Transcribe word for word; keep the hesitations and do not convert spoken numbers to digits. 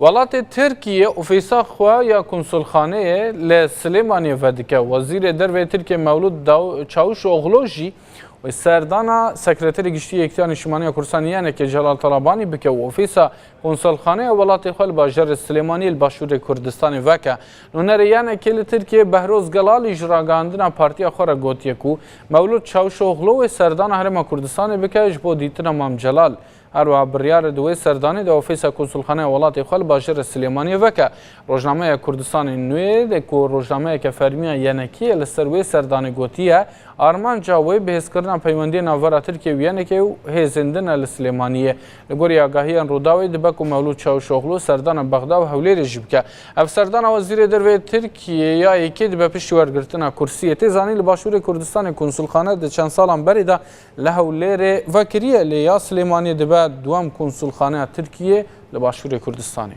Welatê Tirkiye ofîsa xwe ya konsulxaneyê li Silêmaniyê vedike. Wezîrê Derve yê Tirkiye Mewlûd Daw-, Çavuşoglu jî wê serdana Sekreterê Giştî yê Yekîtiya Niştimaniya Kurdistanê Y N K Celal Talabanî bike û ofîsa konsulxaneya welatê xwe li bajarê Silêmaniyê li başûrê Kurdistanê veke. Nûnerê Y N K li Tirkiye Behroz Gelalî ji ragihandina partiya xwe re gotiye ku Mewlûd Çavuşoglu wê serdana Herêma Kurdistanê bike ji bo dîtina Mam Celal. Her wiha biryar e di wê serdanê de ofîsa konsulxaneya welatê xwe li bajarê Silêmaniyê veke. Rojnameya Kurdistanê Nûyê de ku rojnameyeke fermî ya Y N K'ê ye li ser wê serdanê gotiye, armanca wê bihêzkirina peywendiyê navbera Tirkiye û Y N K'ê û hêzên din e li Silêmaniyê. Li gorî agahiyên Rûdawê dibe ku Mewlûd Çavuşoglu serdana Bexda û Hewlêrê jî bike. Ev serdana Wezîrê Derve yê Tirkiye ya yekê dibe piştî wergirtina kursiyê. Tê zanîn li başûrê Kurdistanê konsulxane di çend salan berê de li Hewlêrê vekiriye, lê ya Silêmaniyê dibe duwem konsulxaneya Tirkiyê li başûrê Kurdistanê.